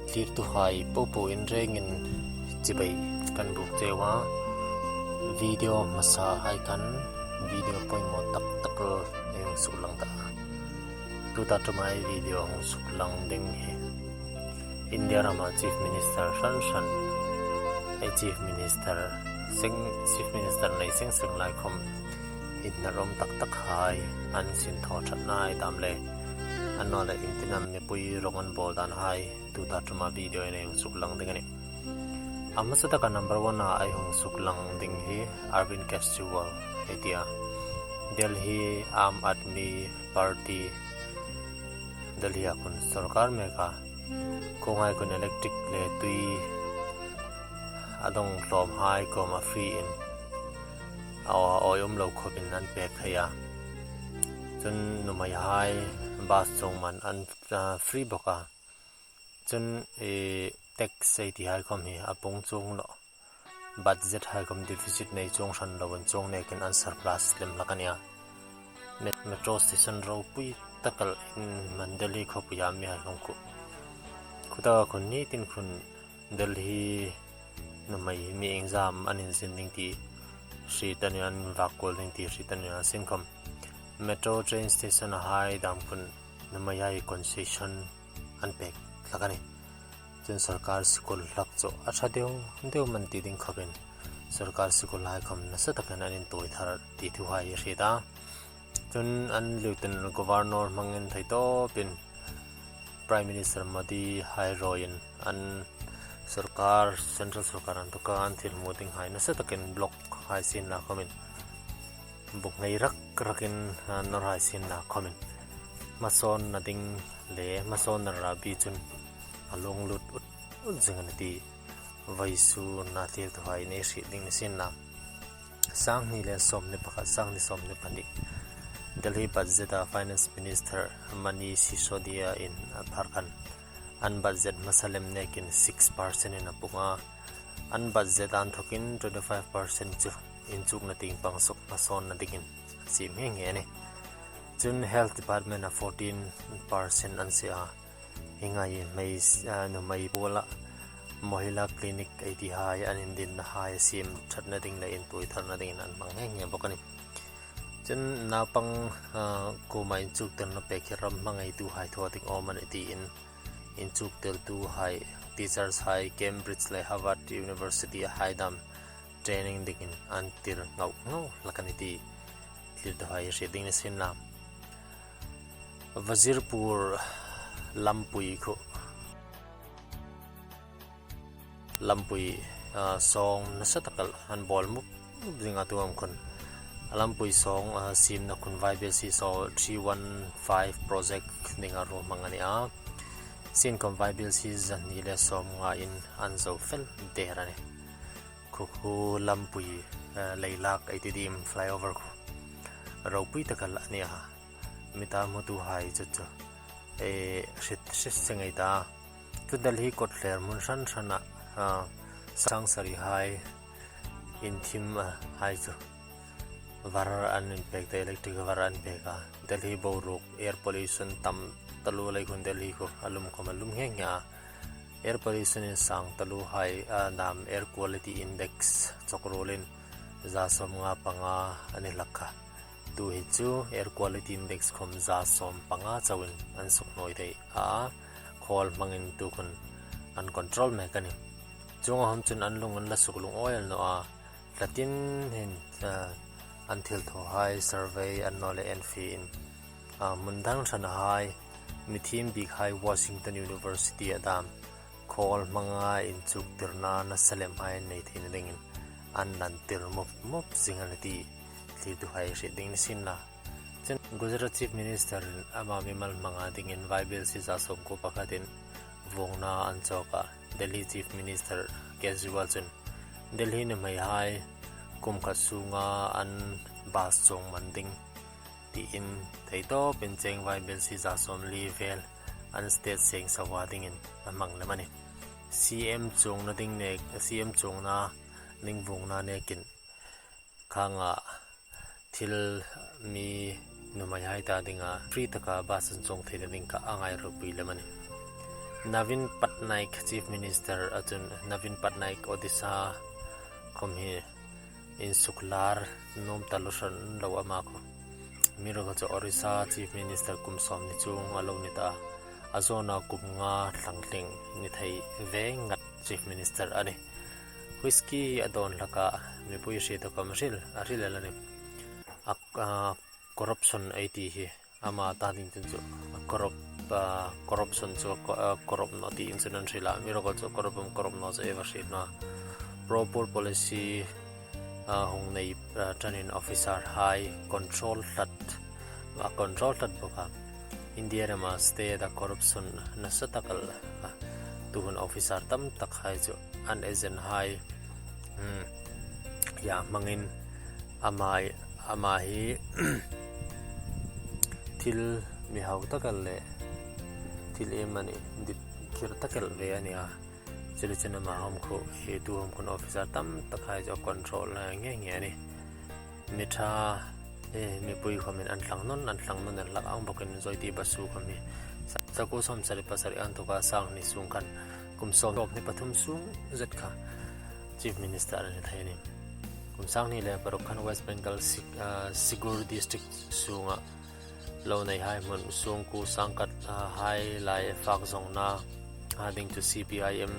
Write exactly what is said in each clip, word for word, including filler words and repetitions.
Thlirtuhai popo in rengin chibai kan buk cheu a. Video hmasa hai khan video poimaw tak tak lo ei hung suklang ta. Tuta ṭuma ei video hung suklang ding hi India rama Chief Minister hran hran, ei Chief Minister seng, Chief Minister nei seng seng lai khom inhnar awm tak tak hai an sin thaw ṭhatna hai dam le, annawleh iengtin am mipui rawng an bawl dan hai tuta ṭuma video-in ei hung suklang ding a nih. A hmasa taka number one-a ei hung suklang ding hi Arvind Kejriwal ei tia, Delhi Aam Aadmi Party, Delhi-a khun sawrkar meka khawngai khun electric le tui a dawng hlawm hai kuoma free-in, a, a awi um lo khawpin an pek thei a. Chun nuhmei hai bus chuong man an, ah, free bawk a. Chun, eh, tax ei ti hai khom hi a pung chuong lo. Budget hai khom deficit nei chuong hran loin chuong nekin an surplus lem hlak a nih a. Met-, metro station ropui tak el in man Delhi khawpuia mi hai khom khu. Khutaka khun nitin khun Delhi nuhmei mi iengzam an inzin ding ti hriet an, an vak kuol ding ti hriet an, a sin khom metro train station-a hai dam khun nuhmei hai concession an pek hlak a nih. Chun sawrkar sikul hlak chu a ṭha deu deu man ti ding khawpin sawrkar sikul hai khom nasa takin an intuoi thar ti thu hai ei hriet a. Chun an Lieutenant Governor hmangin thei tawpin Prime Minister Modi hai rawiin an sawrkar, central sawrkar an tuka an thil hmu ding hai nasa takin block hai sin la khomin, buk ngei rak rakin, ah, nawr hai sin la khomin, hmasawnna ding le hmasawnna rabi chun a lunglut ut ut zing a nih ti vawisuna thlirtuhai nei hriet ding ni sin la. Sanghni le sawmhni pakhat, sanghni sawmhni pahni Delhi budget-a Finance Minister Manish Sisodia-in a phar khan an budget hmasa lem nekin six percent-in a pung a. An budget an thokin twenty-five percent chu inchukna tieng pang suk hmasawnna dingin a siem nghe nghe a nih. Chun Health Department-a fourteen percent an sie a. Hieng hai hmei, ah, nuhmei puola Mohila Clinic ei ti hai an indinna hai siem ṭhatna ding le intuoi tharna dingin an hmang nghe nghe bawk a nih. Chun naupang, ah, kuoma inchuktirna pek hi ram hmangaitu hai thaw ding awm a nih tiin inchuktirtu hai, teachers hai Cambridge le Harvard University-a hai dam training dingin an tir ngau ngau hlak a nih ti thlirtuhai hriet ding ni sin la. Wazirpur lampui khu, lampui, ah, sawng nasa tak el an bawl mup mup zing a, tu am khun a lampui sawng, ah, siemna khun Vaibelsie saw three one five project dinga ruo hmang a nih a. Sin khom Vaibelsie zahni le sawmngain an zo fel der a nih. Khu khu lampui, eh, leilak ei ti diem, flyover khu ropui tak el a nih a. Mita hmutuhai chu chu, eh, hriet hriet se ngei ta. Chu Delhi kawtthler hmun hran hrana, ah, sang sari hai inthim, ah, hai chu var an inpek ta, electric var an pek a. Delhi boruok, air pollution tam taluo lei khun Delhi khu a lum khom a lum nghe nghe a. Air pollution insang taluo hai, ah, dam air quality index chawkruolin za sawmnga panga a ni hlak kha. Tu hi chu air quality index khom za sawm panga chauin an suk hnuoi thei a, khawl hmangin tu khun an control mek a nih. Chuong a hawm chun an lung an la suk lung awi el naw a. Hla tin hin, ah, an thil thaw hai survey annawleh en fie in, ah, hmun dang hrana hai, mi thiem bik hai Washington University-a dam khawl hmanga inchuktirna nasa lem hai nei theina dingin an lantir mup mup zing a nih ti thlirtuhai hriet ding ni sin la. Chun Gujarat Chief Minister-in ama mimal hmanga dingin Vaibelsie za sawmkuo pakhatin vuongna an chawk a. Delhi Chief Minister Kejriwal chun Delhi nuhmei hai kum khat sunga an bus chuong man ding tiin thei tawpin cheng Vaibelsie za sawmli vel an state seng sawa dingin a hmang lem a nih. C M chuongna ding nek, C M chuongna ding vuongna nekin khang a thil mi nuhmei hai ta dinga free taka bus an chuong theina ding kha a ngai ropui lem a nih. Naveen Patnaik Chief Minister a chun, Naveen Patnaik Odisha khom hi insuklar nuom taluo hran lo ama kha. Amiruokchu Orissa Chief Minister kum sawmhni chuong a lo ni ta. A zawna kum nga thlang tling ni thei ve ngat Chief Minister a nih. Whisky a dawn hlak a, mipui hriet a khom hril, a hril el a nih. A, a, corruption ei ti hi ama ta ding chun chu corrupt, ah, corruption chu co-, ah, corrupt naw tiin chun an hril a. Amiruokchu corrupt um corrupt naw chu ei va hriet naw. Pro poor policy, ah, hung nei, ah, ṭanin officer hai control tlat, a control tlat bawk a. India rama state a corruption nasa tak el a. Tuhun officer tam tak hai chu an agent hai, hmm, ya hmangin ama, ama hi thil mi hau tak el le thil iem a ni dit khir tak el ve a ni a. Chule chun ama hawm khu hi tu hawm khun officer tam tak hai chu control nge nge a nih. Mi ṭha, eh, mipui khomin an thlang nawn, an thlang nawn el hlak ang bawkin Zoiti Basu khom hi. Sa-, zakuo sawmsari pasari anthoka sanghni sung khan kum sawmhni pathum sung zet kha Chief Minister a ni thei a nih. Kum sanghni le paruk khan West Bengal Sig-, ah, Sigur District sunga lo nei hai hmun sungkuo sangkhat, ah, hai lai fak zawngna, ah, ding chu C P I M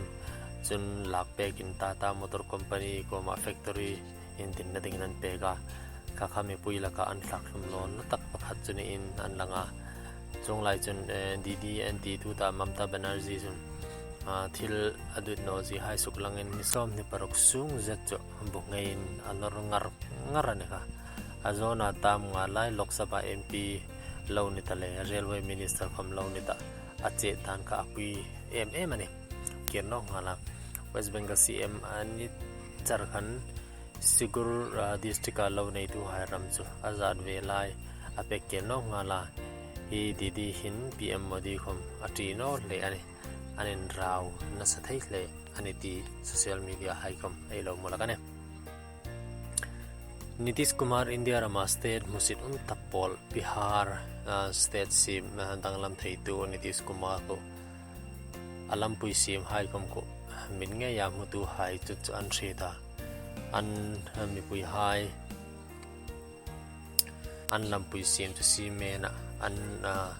chun lak pekin Tata Motor Company kuoma factory indinna dingin an pek a. Kha kha mipui laka an thlak hlum nawnna tak pakhat chu niin an lang a. Chuong lai chun, eh, D D an ti tuta Mamata Banerjee chun, ah, thil a dit naw zie hai suklangin ni sawmhni paruk sung zet chu bu ngeiin a nawr ngar ngar a ni kha. A zawna term nga lai Lok Sabha M P lo ni ta le Railway Minister khom lo ni ta a che dan kha a pui em em a nih. Kir nawk nghal a. West Bengal C M a ni char khan Sigur, ah, district-a lo neitu hai ram chu a zat ve lai, a pek kir nawk nghal a. Hi D D hin P M Modi khom a ṭi naw hle a nih. An inrau nasa thei hle a nih ti social media hai khom ei lo hmu hlak a nih. Nitish Kumar India rama state hmusit um tak pawl Bihar, ah, state siem, ah, danglam theitu Nitish Kumar khu a lampui siem hai khom khu mit ngeia hmutu hai chu chu an hriet a. An, ah, mipui hai an lampui siem chu cement-a an, ah,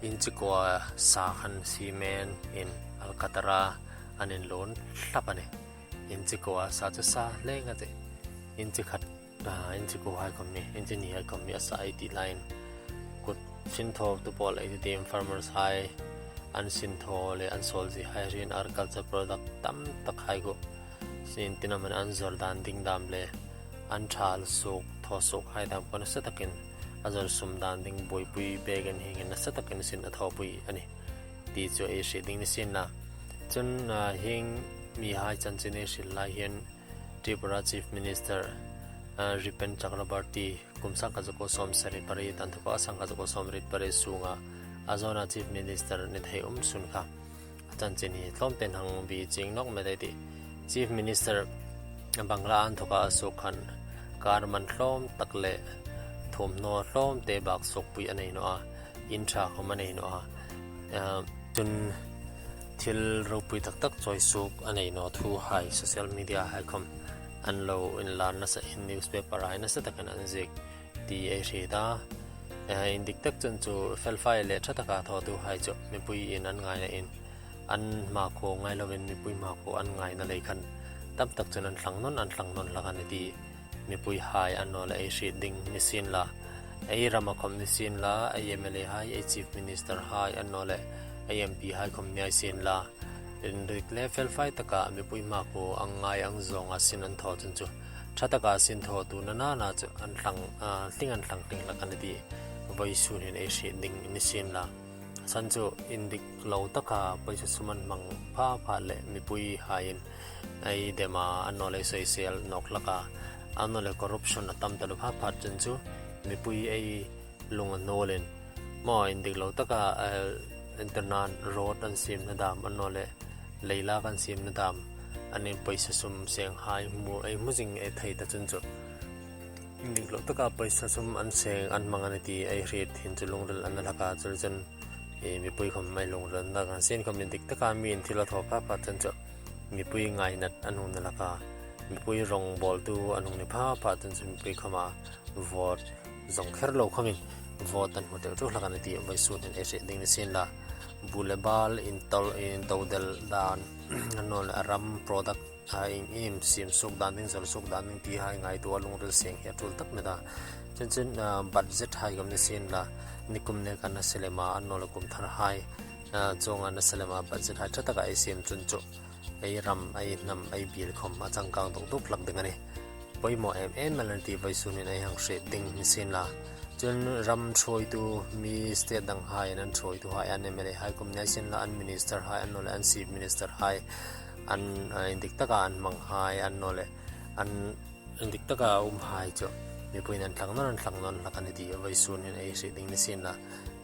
inchi kuo sa khan cement-in Alcantara an inluon hlap a nih. Inchi kuo sa chu sa hle ngat a tih. Inchi khat, ah, inchi kuo hai khom ni, inchi hni hai khom ni a sa ei ti laiin. Kut sinthawtu pawl ei ti ding farmers hai an sinthaw le an sawlzie hai hriet agriculture product tam tak hai khu sin tina man an zawr dan ding dam le an ṭhal suok, thaw suok hai dam kha nasa takin a zawr sum dan ding buoipui bag-in hieng hin nasa takin sin a thawpui a nih ti chu ei hriet ding ni sien la. Chun, ah, hieng mi hai chanchin ei hril lai hian Tripura Chief Minister, ah, Bipan Chakrabarty kum sangkhat zakuo sawmsari pariet anthoka sangkhat zakuo sawmriet pariet sunga a zawna Chief Minister ni thei um sun kha a chanchin hi tlawmtein hang bi chieng nawk met ei tih. Chief Minister Bangla anthoka a suok khan kar man tlawm tak le thuomhnaw tlawmte bak suokpui a nei naw a, in ṭha khom a nei naw a. Ah, chun thil ropui tak tak chawi suok a nei naw thu hai social media hai khom an lo inlar nasa in newspaper hai nasa takin an ziek ti ei hriet a. Eh, indik tak chun chu felfai le ṭha taka thawtu hai chu mipuiin an ngaina in, an hmakhuo ngai lovin mipui hmakhuo an ngaina lei khan tam tak chun an thlang nawn, an thlang nawn hlak a nih ti mipui hai annawleh ei hriet ding ni sien la. Ei rama khom ni sien la, ei M L A hai, ei Chief Minister hai annawleh ei M P hai khom ni ei sien la. Indik le felfai taka mipui hmakhuo ang ngai ang zawnga sin an thaw chun chu ṭha taka sin thawtu nana chu an thlang, ah, tling an thlang tling hlak a nih ti vawisun hin ei hriet ding ni sien la. San chu indik lo taka pawisa sum an hmang pha pha le mipui haiin ei dem a, annawleh ei soisel nawk hlak a, annawleh corruption a tam taluo pha pha chun chu mipui ei lung a nuolin maw indik lo taka, eh, internet road an siemna dam annawleh leilak an siemna dam, an in pawisa sum seng hai hmu, ei hmu zing ei thei ta chun chu indik lo taka pawisa sum an seng an hmang a nih ti ei hriet hin chu lungril a na hlak a, chule chun mipui khawm ei lungril nâk a ni sien khawm indik taka mi in thil a thaw pha pha chun chu mipui ngainat an hung ni hlak a, mipui rawngbâwltu an hung ni pha pha chun chu mipui khawma vote zawng kher lo khawmin vote an hmu ṭeu ṭeu hlak a ni ti vawisûn hin ei hriet ding ni sienla. Bu le bâl, indodel dân, annawleh a ram product hai ieng am siem suok dân ding, zawr suok dân ding tihai ngaituo a lungril seng hi a ṭûl tak met a. Chun chun budgethai khawm ni sienla, nikum nêka nasa lema annawleh kum tharhai chuonga nasa lema budgethai ṭha taka ei siem chun chu ei ram, ei hnam, ei biel khawm a changkâng dawk dawk hlak ding a nih. Pawimaw em em a ni ti vawisûn hin ei hang hriet ding ni sienla. Chun ram ṭhuoitu mi state danghaiin an ṭhuoituhai, an MLAhai khawm ni sienla, an ministerhai annawleh an chief ministerhai, an indik taka an hmanghai annawleh an indik taka umhai chu mipuiin an thlang nawn, an thlang nawn hlak a ni ti vawisûn hin ei hriet ding ni sienla.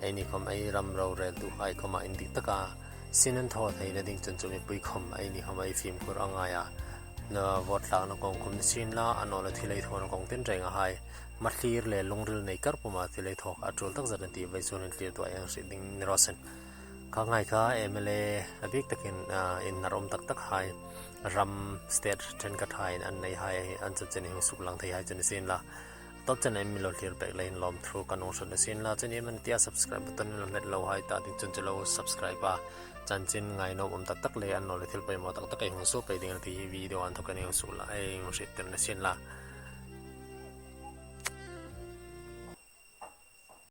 Eini khawm ei ram rorêltuhai khawma indik taka sin an thaw theina ding chun chu mipui khawm eini khawm ei fimkhur a ngai a, vote thlâkna kawng khawm ni sienla, annawleh thil ei thawna kawng tinrêngahai hmathlir le lungril nei kar puma thil ei thaw a ṭûl tak zet a ni ti vawisûn hin thlirtuhai ei hang hriet ding ni raw se. Kha ngai kha, MLA a bîk takin inhnar um tak takhai, ram, state ṭhenkhathaiin an neihai, an chanchin hung suklang theihai chu ni sienla. Tawp chena mi lo thlir bêk leiin lawmthu kan hung hril ni sienla. Chun iem a ni tia subscribe button mi lo hmet lohai ta ding chun chu lo subscribe a, chanchin ngainuom um tak tak le annawleh thil pawimaw tak tak ei hung suo pei ding a ni ti hi video a inthawkin ei hung suo la, ei hung hriettir ni sienla.